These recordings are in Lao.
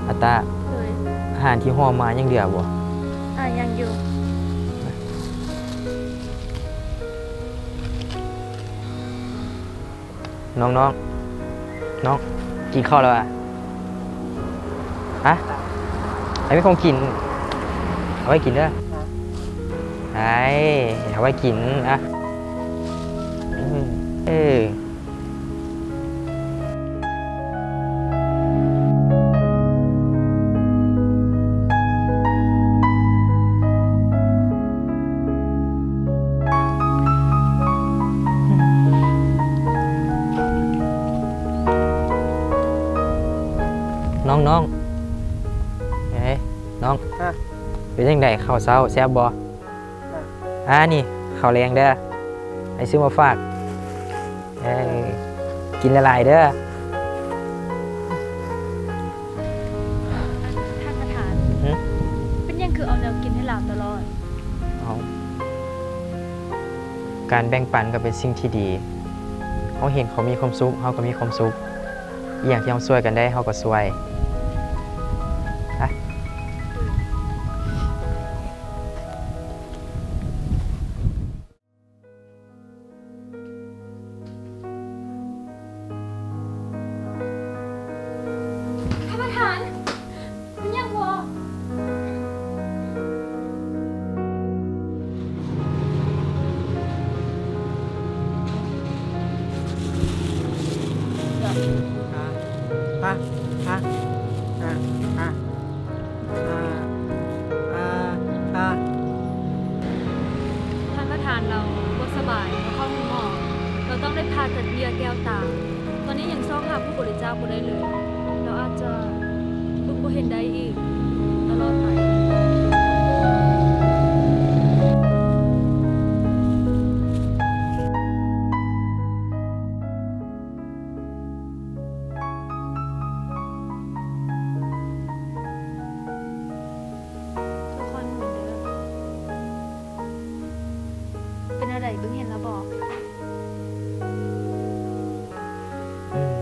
ອາຕາ ໂດຍ ອາຫານທີ່ຫໍ່ມາຍັງເຫຼືອບໍ່? ອາ ຍັງຢູ່. ນ້ອງໆ ນ້ອງ ກິນເຂົ້າແລ້ວຫວາ? ຮະ? ໃຜມີຂອງກິນ ເອົາໄວ້ກິນເດີ. ໄດ້ ເອົາໄວ້ກິນ ອະ ອືມ ເອີ. ນ້ອງໆ ເອີ ນ້ອງ ຮະ? ເປັນຈັ່ງໃດ ເຂົ້າເຊົ້າແຊບບໍ່? ອາ ນີ້ເຂົ້າແລງເດີ ອ້າຍຊື້ມາຝາກ. ເອີ ກິນຫຼາຍໆເດີ. ທ່ານປະທານ ຫຶ? ເປັນຫຍັງຄືເອົາແນວກິນໃຫ້ລາວຕະຫຼອດ? ເອົ້າ ການແບ່ງປັນກໍເປັນສິ່ງທີ່ດີ. ເຮົາເຫັນເຂົາມີຄວາມສຸກ ເຮົາກໍມີຄວາມສຸກ. ອີ່ຫຍັງທີ່ເຮົາຊ່ວຍກັນໄດ້ ເຮົາກໍຊ່ວຍ. ໄປ. ທ່ານປະທານ ມີຫຍັງບໍ່? ອາ ອາ ອາ ອາ ອາ ອາ ອາ ທ່ານປະທານລາວບໍ່ສະບາຍ ລາວເຂົ້າໂຮງໝໍ ລາວຕ້ອງໄດ້ຜ່າຕັດເຍື່ອແກ້ວຕາ. ຕອນນີ້ຍັງຊອກຫາຜູ້ບໍລິຈາກບໍ່ໄດ້ເລີຍ. ລາວອາດຈະເບິ່ງບໍ່ເຫັນໄດ້ອີກຕະຫຼອດໄປ. ຄ່ອຍໆໝູນເດີ. ເປັນແນວໃດ ເບິ່ງເຫັນແລ້ວບໍ່? ອືມ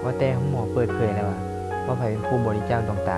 ວ່າແຕ່ໂຮງໝໍເປີດເຜີຍແລ້ວຫວາ ວ່າໃຜເປັນຜູ້ບໍລິຈາກດວງຕາ?